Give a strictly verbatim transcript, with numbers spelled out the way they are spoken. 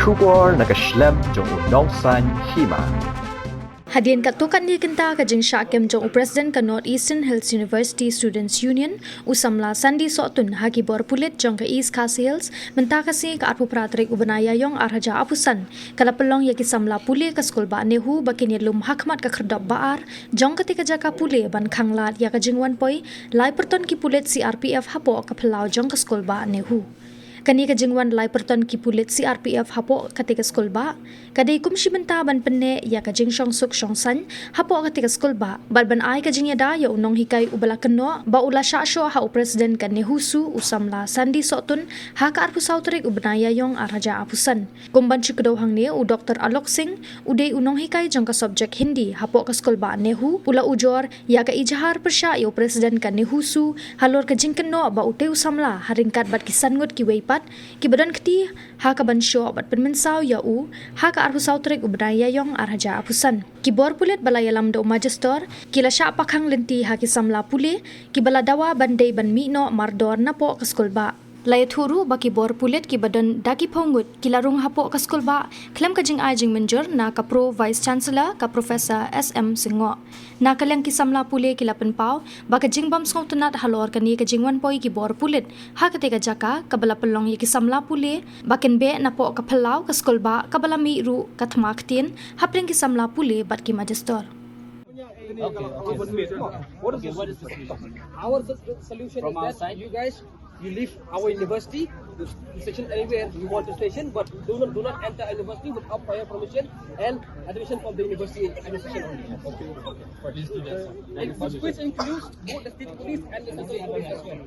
Khubor na ka shlem jong u nongsan hima. Hadien katto katne kynta ka jingshah kem jong u President ka North Eastern Hills University Students Union, u samla Sandy Sohtun, ha ki bor pulit jong ka East Khasi Hills, mynta ka sngi ka arphew phra tarik u bnai Ïaïong ar hajar arphew san, ka la pynlong ïa ki samla pule ka skulbah NEHU ba kin ïalum ha khmat ka khyrdop ba ar jong kata ka jaka pule ban khanglad ïa ka jingwan poi lai pyrton ki pulit C R P F hapoh ka phyllaw jong ka skulbah NEHU. Kane ka jingwan lai pyrton ki pulit C R P F hapoh kata ka skulbah ka dei kum shi bynta ban pynneh ïa ka jingshongsuk shongsaiñ hapoh kata ka skulbah bad ban ai ka jingïada ïa u nonghikai uba la kynnoh ba u la shah shoh ha u President ka NEHUSU, u samla Sandy Sohtun, ha ka arphew saw tarik u bnai Ïaïong ar hajar arphew san. Kum ban shu kdew hangne, u Doktor Alok Singh u dei u nonghikai jong ka subject Hindi hapoh ka skulbah NEHU u la ujor ïa ka ijhar pyrshah ïa u President ka NEHUSU halor ka jingkynnoh ba utei u samla ha ryngkat bad ki san ngut kiwei pat kiba don kti ha ka ban shoh bad pynmynsaw ïa u ha ka arphew saw tarik u bnai Ïaïong ar hajar arphew san. Ki bor pulit ba la ïalam da u Magister ki la shah pakhang lynti ha ki samla pule kiba la dawa ban dei ban mih noh mardor napoh ka skulbah. La ïathuh ruh ba ki bor pulit kiba don da ki phew ngut ki la rung hapoh ka skulbah khlem ka jingai jingmynjur na ka Pro Vice Chancellor, ka Professor S M Syngoh. Na ka liang ki samla pule ki la pynpaw ba ka jingbym sngewtynnad halor kane ka jingwan poi ki bor pulit ha kata ka jaka kaba la pynlong ïa ki samla pule ba kin beh napoh ka phyllaw ka skulbah kaba la mih ruh ka thma ktien hapdeng ki samla pule bad ki Magister. Okay, okay. What is the solution? Our s-, solution is that you guys, you leave our university, you station anywhere you want to station, but do not, do not enter university without prior permission and admission from the university administration only. Okay, okay. Please do that, sir. And this, which includes both the state police and the central police as well.